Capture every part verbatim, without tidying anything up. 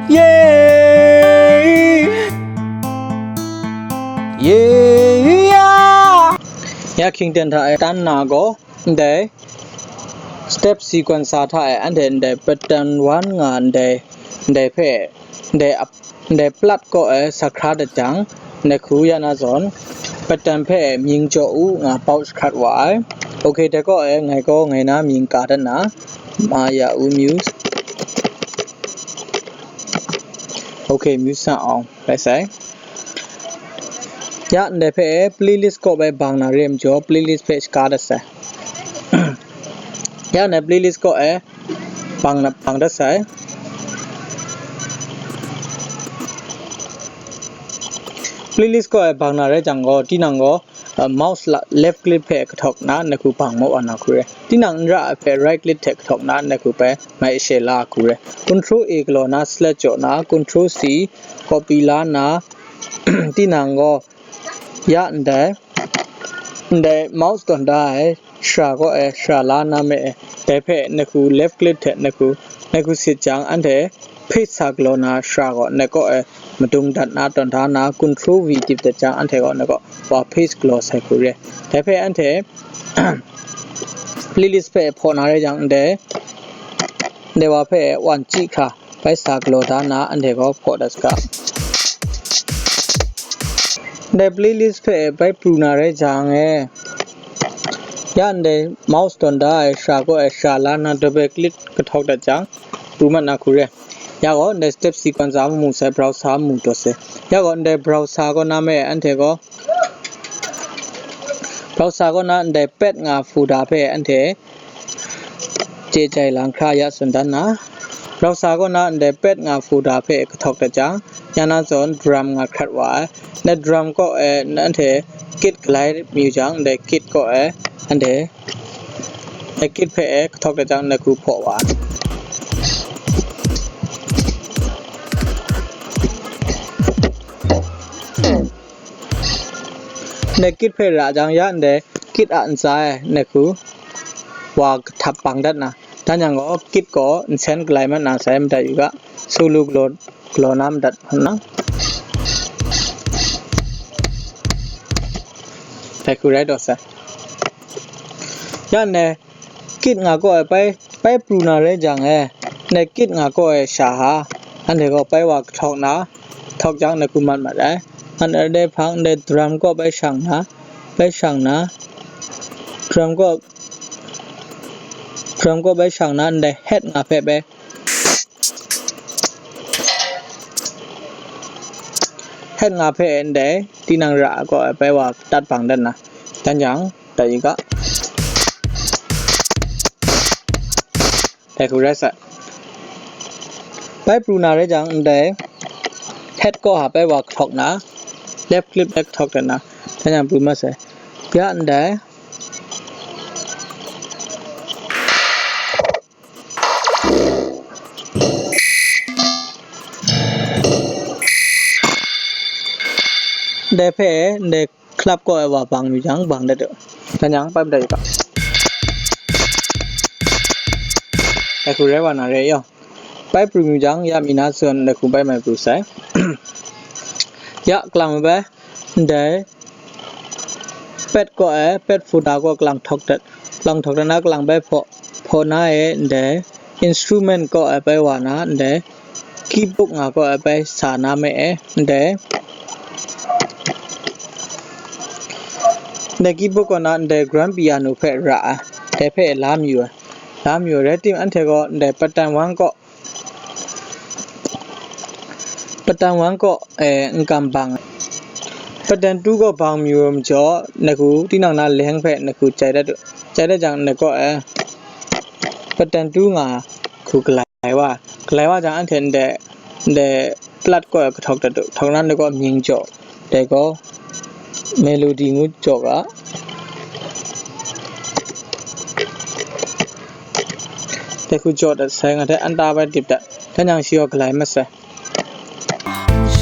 Yay! Yay! Ya! Ya Kington hta e tan na gaw, ndai step sequencer hta e anhte ndai pattern one nga ndai, ndai hpe, ndai ap-, ndai plat kaw e sa hkra dat jang, ndai hku ya na zawn, pattern hpe mying jaw u nga pouch hkrat wa ai. Ok, dai kaw e ngai gaw ngai na mying ka dat na, Maya U Muse. Ok, Muse sa awng rai sai. Ya ndai hpe playlist kaw bai bang na re majaw, playlist hpe shaka dat sai. Ya ndai playlist kaw e bang na, bang dat sai. Playlist kaw e bang na rai jang gaw, tinang gaw, uh, mouse la, left click hpe kahtawk na, ndai hku bang maw wa na hku re. Tinang n ra ai hpe right click hte kahtawk na, ndai hku bai mai she la hku re. Control A galaw na, select jaw na, Control C copy la na, tinang gaw ya ndai, ndai mouse tawn da ai shara kaw e shara la na me e, dai hpe ndai hku left click hte ndai hku, ndai hku sit jang, anhte paste sa galaw na shara gaw ndai kaw e madung dat na tawn da na, Control V dip dat jang, anhte gaw ndai kaw wa paste galaw sai hku re. Dai hpe anhte playlist hpe hpaw na rai jang, ndai, ndai wa hpe wan chyi hkra bai sa galaw da na, anhte gaw hpaw dat saga. Ndai playlist hpe bai pru na rai jang e, ya ndai mouse tawn da ai shara kaw e shara la na double click kahtawk dat jang, pru mat na hku re. Ya gaw ndai step sequencer mu sai, browser mu taw sai. Ya gaw ndai browser kaw na me, anhte gaw browser kaw na ndai pet nga folder hpe anhte chye chyai lang hkra ya tsun dan na. Browser kaw na ndai pet nga folder hpe kahtawk dat jang, ya na zawn drum nga hkrat wa ai. Ndai drum kaw e anhte kit galai mayu jang, ndai kit kaw e anhte, ndai kit hpe e kahtawk dat jang, ndai hku hpaw wa ai. Ndai kit hpe ra jang, ya ndai kit a ntsa e ndai hku wa kahtap bang dat na, dan yang gaw kit gaw nsen galai mat na sai, madat yu ga, sulu galaw, galaw na madat hpang na. Dai hku rai taw sai. Ya ndai kit nga kaw e bai, bai pru na rai jang e, ndai kit nga kaw e sha ha, anhte gaw bai wa kahtawk na, kahtawk jang ndai hku mat mat ai. Anhte dai hpang ndai drum kaw bai shang na, bai shang na, drum kaw, drum kaw bai shang na, ndai head nga hpe bai, head nga hpe ndai tinang ra kaw e bai wa tat bang dat na, dan yang, dat yu ga. Dai hku rai sai. Bai pru na rai jang, ndai head kaw ha bai wa kahtawk na, left click bai kahtawk dat na, dan yang pru mat sai. Ya ndai, ndai hpe ndai club kaw e wa bang yu jang, bang dat u. Dan yang bai madat yu ga. Dai hku rai wa na re yaw. Bai pru yu jang, ya mi na zawn dai hku bai mai pru sai. Ya kalang bai, ndai pet kaw e, pet folder kaw kalang hkawk dat, kalang hkawk dat na, kalang bai hpaw, hpaw na e, ndai instrument kaw e bai wa na, ndai keyboard nga kaw e bai sa na me e, ndai, ndai keyboard kaw na, ndai grand piano hpe ra ai, dai hpe la mayu ai, la mayu ai, rai tim, anhte gaw ndai pattern one kaw, pattern one kaw, eh, n kam bang ai. Pattern two kaw bang mayu ai majaw, ngai hku tinang na leng hpe ngai hku chye dat, chye dat jang, ngai kaw, eh, pattern two nga hku galai wa. Galai wa jang, anhte ndai, ndai plat kaw e kahtawk dat u. Htaw na ngai kaw mying jaw, dai gaw melody ngu jaw ga. Dai hku jaw dat sai, nga hte an ta bai dip dat, dan yang shi gaw galai mat sai.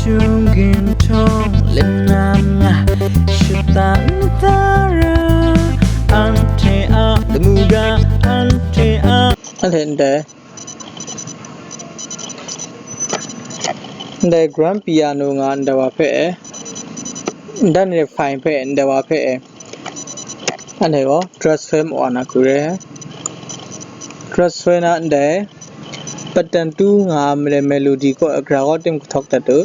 Shungkin htawng len na nga, shata na tara, anhte a lamu ga, anhte a. Anhte ndai, Ndai grand piano nga ndai wa hpe, ndai ni fine hpe ndai wa hpe, anhte gaw transfer mawa na hku re. Transfer na ndai pattern tu nga mele melody gaw gra gaw tim kahtawk dat u,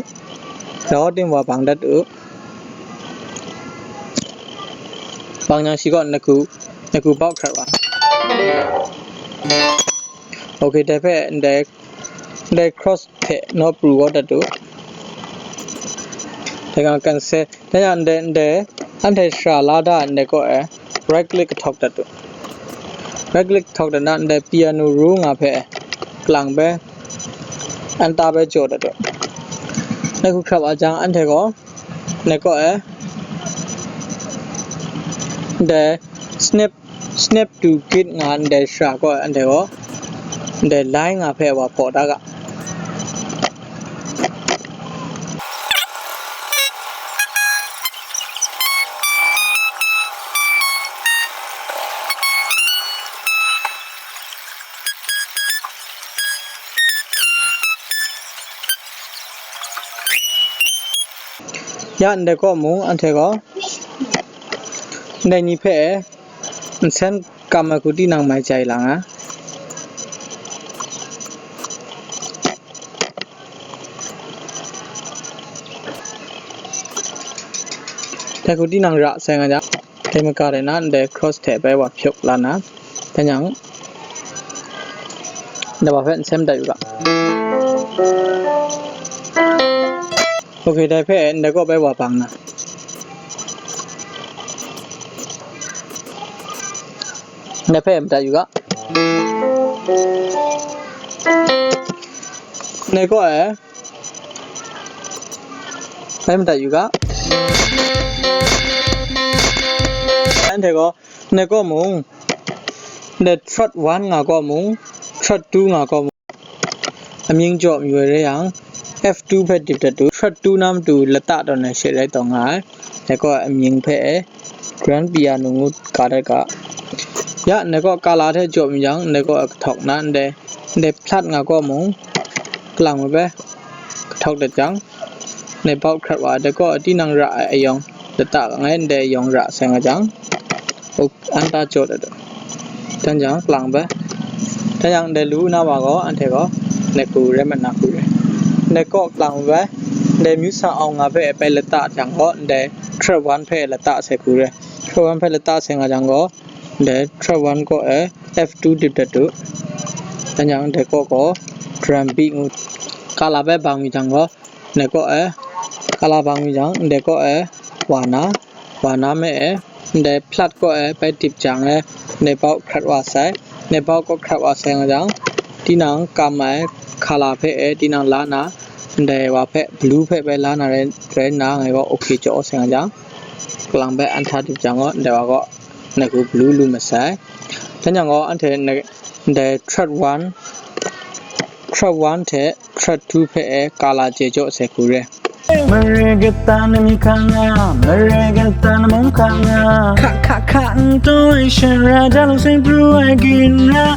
gra gaw tim wa bang dat u. Bang yang shi gaw naku, naku bau hkrat wa. Okay, dai hpe ndai, ndai cross hte naw pru gaw dat u. Dai nga cancel. Dai yang ndai, ndai, anhte shara la da ndai gaw e, right click kahtawk dat u. Right click kahtawk dat na ndai piano ru nga hpe, kalang bai, anta bai jaw dat u. Naku hkrat wa jang anhte gaw, ndai gaw e, ndai snap, snap to git nga ndai shara gaw anhte gaw, ndai line nga hpe wa hpaw da ga. Ya ndai gaw mung anhte gaw, ndai ni hpe nsen kam ai hku tinang mai jai lang a. Dai hku tinang ra sai nga jang, dai maka dai na ndai cross hte bai wa hpyuk la na, dan yang, dai wa hpe nsem dat yu ga. Okay, dai hpe ndai kaw bai wa bang na. Ndai hpe madat yu ga. Ndai kaw e, bai madat yu ga. Anhte gaw, ndai kaw mung, ndai track one nga kaw mung, track two nga kaw mung, amying jaw mayu ai rai yang, F two hpe dip dat u, track two na matu lata tawn ai she rai taw nga ai. Dai gaw amying hpe e, grand piano ngu ka dat ga. Ya, ndai gaw kala hte jaw mayu jang, ndai gaw kahtawk na ndai, ndai flat nga kaw mung, kalang ai bai kahtawk dat jang, ndai bau hkrat wa ai, dai gaw tinang ra ai ayawng, lata ngai ndai ayawng ra sai nga jang, uk, anta jaw dat u. Dan jang, kalang bai. Dan jang, ndai lu na wa gaw, anhte gaw, ndai hku rai mat na hku re. Ndai kaw kalang bai, ndai myu sa awng nga hpe bai lata jang gaw, ndai track one hpe lata sai hku re. Track one hpe lata sai nga jang gaw, ndai track one kaw e F two dip dat u. Dan jang, ndai kaw gaw drum beat ngu. Kala bai bang mi jang gaw, ndai kaw e, kala bang mi jang, ndai kaw e, wa na, wa na me e, ndai flat kaw e, bai dip jang e, ndai bau hkrat wa sai, ndai bau kaw hkrat wa sai nga jang, tinang kam ai, kala hpe e, tinang la na, ndai wa hpe, blue hpe bai la na rai, rai na, ngai gaw okay jaw sai nga jang, kalang bai anta dip jang gaw, ndai wa gaw, ndai hku blue lu masai. Dan jang gaw, anhte ndai, ndai track one, track one hte track two hpe e kala chye jaw sai hku re. Mare kata na mi hkang nga, mare kata na mung hkang nga. Hka, hka, hka, n taw ai shara, da long seng pru ai ginra.